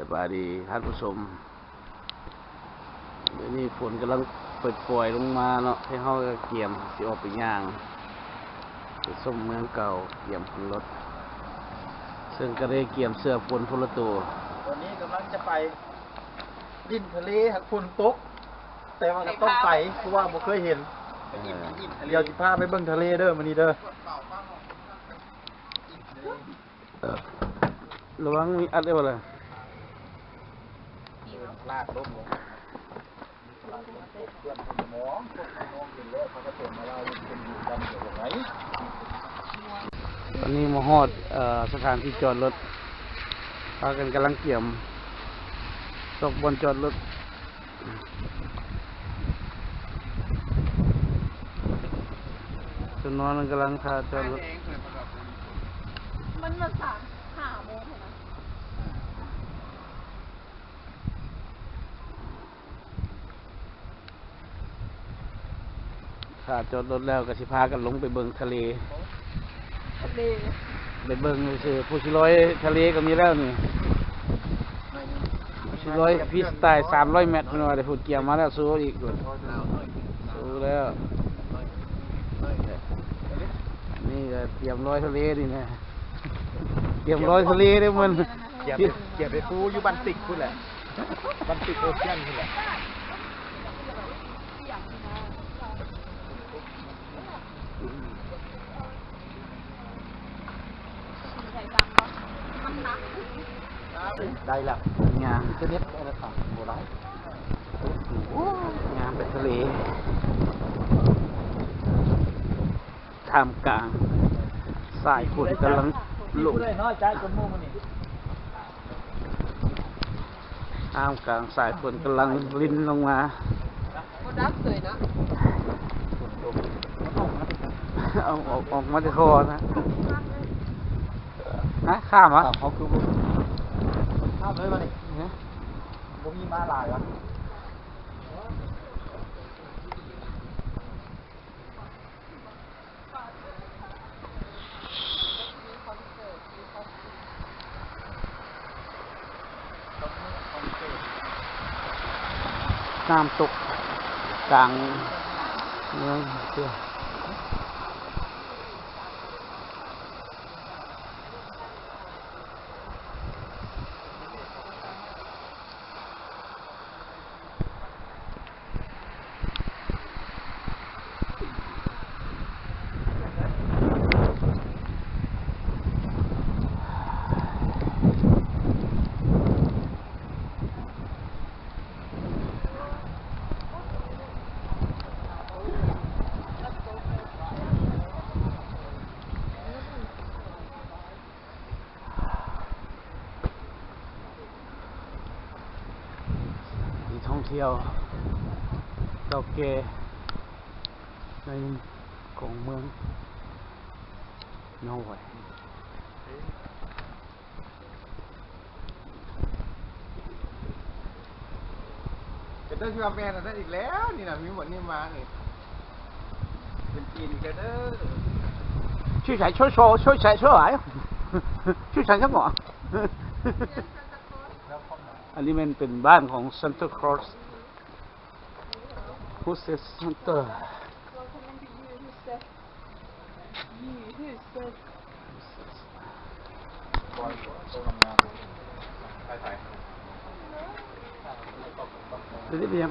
ສະບາຍດີທ່ານຜູ້ຊົມ, ມື້ນີ້ຝົນກຳລັງປ່ອຍໆລົງມາເນາະ, ພວກເຮົາກໍກຽມຊິອອກໄປຍ່າງ ໄປຊົມເມືອງເກົ່າ, ກຽມຂຶ້ນລົດ, ເຊິ່ງກໍໄດ້ກຽມເສື້ອຝົນຄົນລະໂຕ. ຕອນນີ້ກຳລັງຈະໄປຫຼິ້ນທະເລ, ຫາກຝົນຕົກ, ແຕ່ວ່າກໍຕ້ອງໄປ ເພາະວ່າບໍ່ເຄີຍເຫັນ. ເອີ ດຽວຊິພາໄປເບິ່ງທະເລເດີ ມື້ນີ້ເດີ. ລະວັງມີອັດໄດ້ບໍ່ລະ? ລາກລົງ ຕອນນີ້ມາຮອດ ເອີ ສະຖານທີ່ຈອດລົດ, ພາກັນກຳລັງກຽມຊອກບ່ອນຈອດລົດ. ສ່ວນນ້ອຍມັນກຳລັງຖ້າຈອດລົດ. ມັນມາສາມຫ້າໂມງແລ້ວນະ. ຖ້າຈອດລົດແລ້ວກໍຊິພາກັນລົງໄປເບິ່ງທະເລ. ທະເລ ໄປເບິ່ງຊື່ໆ, ຜູ້ຊິລອຍທະເລກໍມີແລ້ວນີ້. ຊິລອຍຟຣີສະຕາຍສາມຮ້ອຍແມັດ ເພິ່ນວ່າໄດ້ ຜູ້ກຽມມາແລ້ວ ໂຊອີກ ໂຊແລ້ວ. ອັນນີ້ກໍກຽມລອຍທະເລນີ້ນະ, ກຽມລອຍທະເລເດ້ມັນ. ກຽມໄປ ກຽມໄປປູຢູ່ບັນຕິກພຸ້ນແຫຼະ, ບັນຕິກໂອເຊຍນພຸ້ນແຫຼະ. ໄດ້ລະ ງາມ ອິນເຕີເນັດ ໂທລະສັບບໍ່ໄດ້. ໂອ້ ງາມເປັນທະເລ ທ່າມກາງສາຍຝົນກຳລັງລົງ. ທ່າມກາງສາຍຝົນກຳລັງລິນລົງມາ. ບໍ່ດັບເສີຍນະ. ເອົາ ອອກ ອອກມາແຕ່ຄໍນະ. ຮະ? ຂ້າມຫວາ? ເອົາ ເຮົາຄືບໍ່ຂ້າມເລີຍວະນີ້? ຮະ? ບໍ່ມີມ້າລາຍຫວາ? ນ້ຳຕົກກາງເມືອງເດ. ທີ່ທ່ອງທ່ຽວເກົ່າແກ່ໃນຂອງເມືອງນໍເວ. ເປັນເລື່ອງທີ່ວ່າແມ່ນອັນນັ້ນອີກແລ້ວນີ້ນະ, ມີໝົດນີ້ມານີ້ ເປັນຈີນອີກແລ້ວເດີ. ຊື່ໄສ ໂຊໂຊ ຊື່ໄສ ໂຊໄສ ຊື່ໄສ ຈັກໝໍ. ອັນນີ້ແມ່ນເປັນບ້ານຂອງຊານຕາຄຣອສ. Who says Santa? ຕົວນີ້ເປັນຫຍັງ?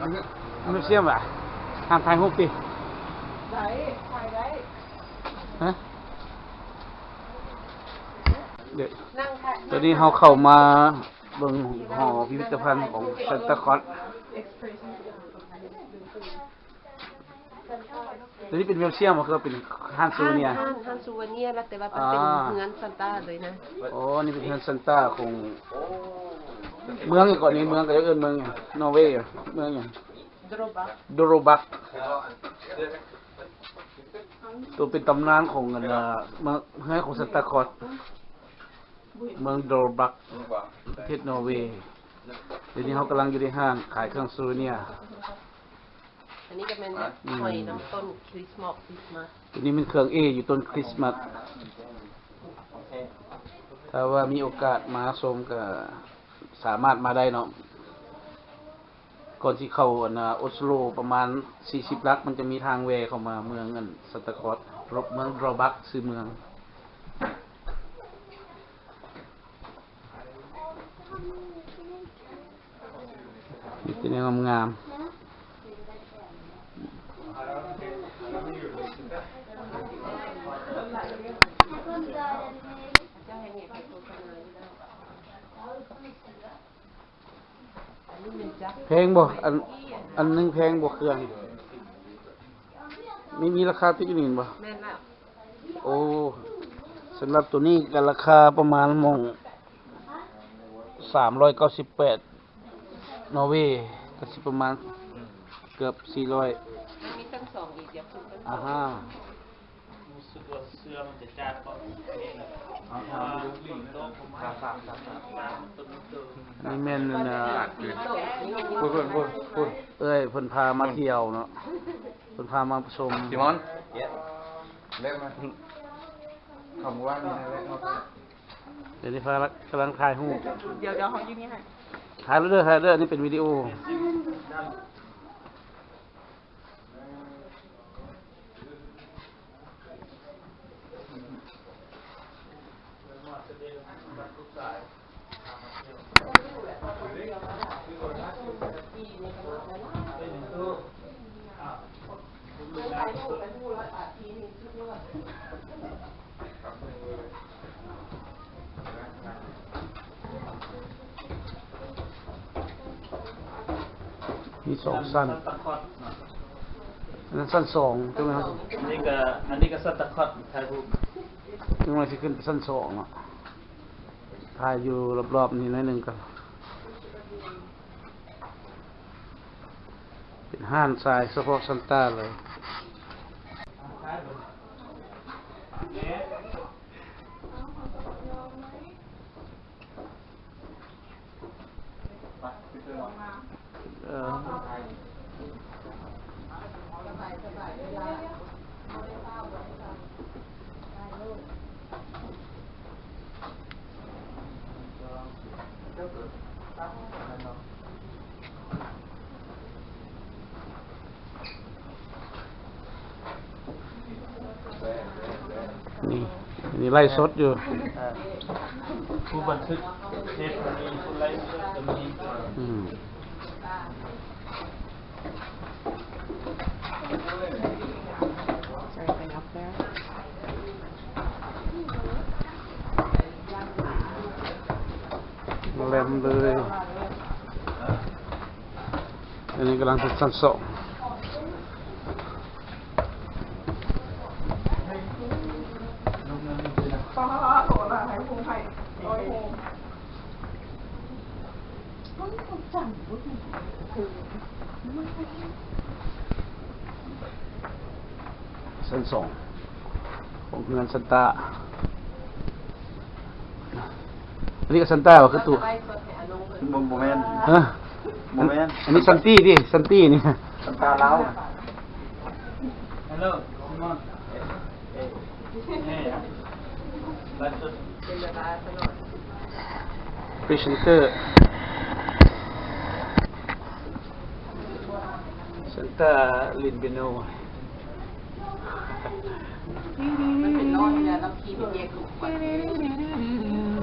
ມິວຊຽມຫວາ? ຫ້າມຖ່າຍຮູບຕິ? ໄດ້ ຖ່າຍໄດ້. ຮະ? ເດີ ຕົວນີ້ເຮົາເຂົ້າມາເບິ່ງຫໍພິພິທະພັນຂອງຊານຕາຄຣອສ. ຕົວນີ້ເປັນມິວຊຽມບໍ່ ຄືວ່າເປັນຮ້ານຊູເວເນຍ? ຮ້ານ ຮ້ານ ຮ້ານຊູເວເນຍ ແລ້ວແຕ່ວ່າເປັນ ອ່າ ເຮືອນຊານຕາເລີຍນະ. ອໍ ນີ້ເປັນເຮືອນຊານຕາຂອງເມືອງຫຍັງເກາະນີ້? ເມືອງ ເຂົາເອີ້ນເມືອງຫຍັງ? ນໍເວ ເມືອງຫຍັງ? ໂດໂຣບັກ ໂດໂຣບັກ. ໂຕເປັນຕຳນານຂອງອັນ ເອີ ເມືອງ ເຮືອນຂອງຊານຕາຄຣອສ ເມືອງໂດໂຣບັກ ປະເທດນໍເວ. ດຽວນີ້ເຮົາກຳລັງຢູ່ໃນຮ້ານຂາຍເຄື່ອງຊູເວເນຍ. ອັນນີ້ກໍແມ່ນແບບ ອືມ ຫ້ອຍເນາະ ຕົ້ນຄຣິສມອສ ຄຣິສມາສ. ຕົວນີ້ແມ່ນເຄື່ອງເອຢູ່ຕົ້ນຄຣິສມາສ. ຖ້າວ່າມີໂອກາດມາຊົມກໍ ສາມາດມາໄດ້ເນາະ. ກ່ອນຊິເຂົ້າອັນນ່າ ໂອສໂລປະມານສີ່ສິບຫຼັກ ມັນຈະມີທາງແວ່ເຂົ້າມາເມືອງອັນ ຊານຕາຄອດ ເມືອງດຣໍບັກ ຊື່ເມືອງ. ມີແຕ່ແນວງາມໆ. ແພງບໍ່? ອັນ ອັນໜຶ່ງແພງບໍ່ເຄື່ອງ? ມີ ມີລາຄາຕິດຢູ່ນີ້ແມ່ນບໍ່? ແມ່ນແລ້ວ. ໂອ້ ສຳລັບໂຕນີ້ກໍລາຄາປະມານໝ່ອງສາມຮ້ອຍເກົ້າສິບແປດ ນໍເວ ກໍຊິປະມານເກືອບສີ່ຮ້ອຍ. ມັນມີຊັ້ນສອງອີກ ດຽວຂຶ້ນຊັ້ນສອງ. ອາຮະ ຮູ້ສຶກວ່າເສື້ອມັນຈະຈາດເພາະນີ້ແຫຼະ. ອັນນີ້ແມ່ນອັນນ່າ ເອື້ອຍເພິ່ນພາມາທ່ຽວເນາະ. ເພິ່ນພາມາຊົມ. ຊີມອນ ເລີກມາ ເຂົ້າໝູ່ບ້ານນີ້ນະ. ດຽວນີ້ພາ ກຳລັງຖ່າຍຮູບ. ດຽວ ດຽວເຮົາຢູ່ນີ້ໃຫ້. ຖ່າຍແລ້ວເດີ ຖ່າຍແລ້ວເດີ ອັນນີ້ເປັນວິດີໂອ. ມີສອງຊັ້ນ. ອັນນັ້ນຊັ້ນສອງ ຈັ່ງນັ້ນ. ອັນນີ້ກໍ ອັນນີ້ກໍຊັນຕາຄອດ ຖ່າຍຮູບ. ຈັ່ງໜ້ອຍຊິຂຶ້ນໄປຊັ້ນສອງເນາະ. ຖ່າຍຢູ່ລອບໆນີ້ໜ້ອຍໜຶ່ງກ່ອນ. ເປັນຮ້ານຂາຍສະເພາະຊັນຕາເລີຍ. ເອີ ນີ້ ອັນນີ້ໄລຟ໌ສົດຢູ່. ເອີ ຜູ້ບັນທຶກເທບກໍມີ ຜູ້ໄລຟ໌ສົດກໍມີ. ອືມ Is there anything up there? ແລມເລີຍ. ອັນນີ້ກຳລັງເຮັດຊັ້ນສອງ. ປ້າໂທລະໃຫ້ຜູ້ໃຫ້ ໂອ້ຍ ຊັ້ນສອງຂອງເຮືອນຊັນຕາ. ອັນນີ້ກໍຊັນຕາບໍ່? ຄືຕູ້ ບໍ່ ບໍ່ແມ່ນ. ຮະ? ບໍ່ແມ່ນ. ອັນນີ້ຊັນຕີຕິ ຊັນຕີນີ້ ຊັນຕາລາວ. Hello, Simon. ພຣີເຊັນເຕີ ຊັນຕາຫຼິ້ນເປຍໂນ. ມັນເປັນລ້ອເຮືອນ ລຳຂີ່ມັນແຍກລູກມັນ. ທີ່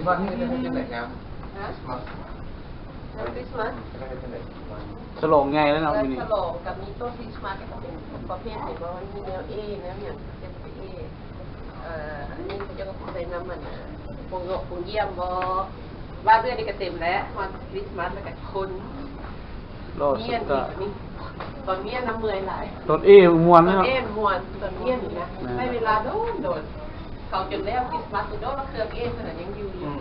ບ້ານນີ້ເປັນຈັ່ງໃດແຊມ? ຮະ? ຄຣິສມາສ ງານຄຣິສມາສ ເປັນຈັ່ງໃດ? ສະຫຼອງໃຫຍ່ແລ້ວເນາະ ມື້ນີ້ສະຫຼອງ ກໍມີຕົ້ນຄຣິສມາສ ກໍເປັນປະເພດນີ້ ບໍ່ ມັນມີແນວເອ ແນວຫຍັງ ເຈັດເອ ເອີ ອັນນີ້ເຂົາເຈົ້າກໍໃສ່ນຳ ອັນ ໂຮງເງາະໂຮງຢ້ຽມບໍ່ ບ້ານເອື້ອຍນີ້ກໍເຕັມແລ້ວ ຮອດຄຣິສມາສແລ້ວກໍຄົນ ລໍ ມີອັນນີ້ ຕອນມີອັນນຳເມື່ອຍຫຼາຍ ຕອນເອມ່ວນ ຕອນເນາະ ເອມ່ວນ ຕອນມີອັນນີ້ນະ ແມ່ນ ໃຊ້ເວລາໂດນໆ ເຂົາຈົນແລ້ວຄຣິສມາສໂດນ ແລ້ວເຄື່ອງເອເພິ່ນນະຍັງຢູ່ຢູ່. ອືມ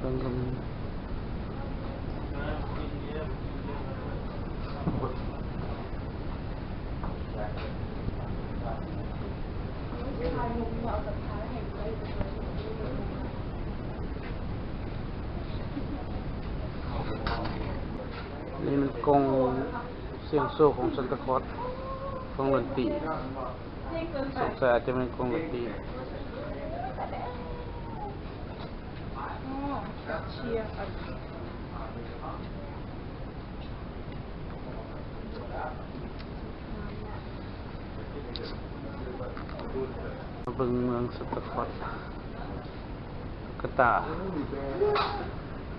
ເບິ່ງກໍມີ. ກ່ອງສ່ຽງໂຊກຂອງຊານຕາຄອດ ກ່ອງດົນຕີ ສົງໄສອາດຈະແມ່ນກ່ອງດົນຕີ. ມາເບິ່ງເມືອງຊານຕາຄອດ ກະຕາ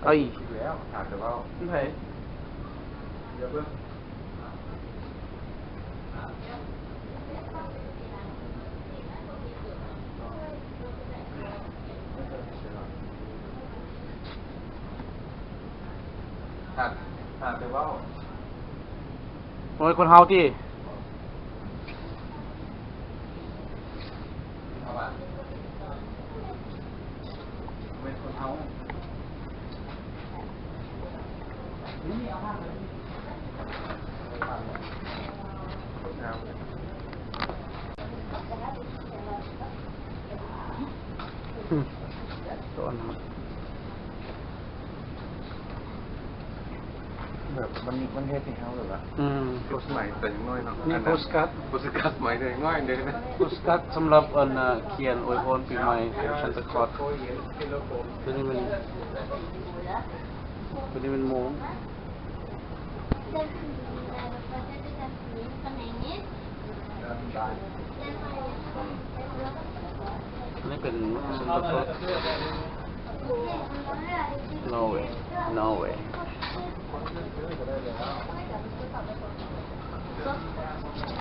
ເອີຍ ຫາ ຫາແຕ່ເວົ້າ ໂອ້ຍ ຄົນເຮົາຕິ ເອົາຫວາ ແມ່ນຄົນເຮົາ. ແບບມັນ ມັນເຮັດໃຫ້ເຮົາແບບວ່າ ອືມ ໂພສ ໃໝ່ແຕ່ຍັງນ້ອຍເນາະ ນີ້ ອັນນັ້ນ ໂພສກາດ ໂພສກາດໃໝ່ແຕ່ຍັງນ້ອຍເດ້ ໂພສກາດສຳລັບ ອັນ ຂຽນອວຍພອນປີໃໝ່ຂອງຊານຕາຄອດ. ໂຕນີ້ມັນ ໂຕນີ້ມັນໂມງ ອັນນີ້ເປັນ Norway Norway.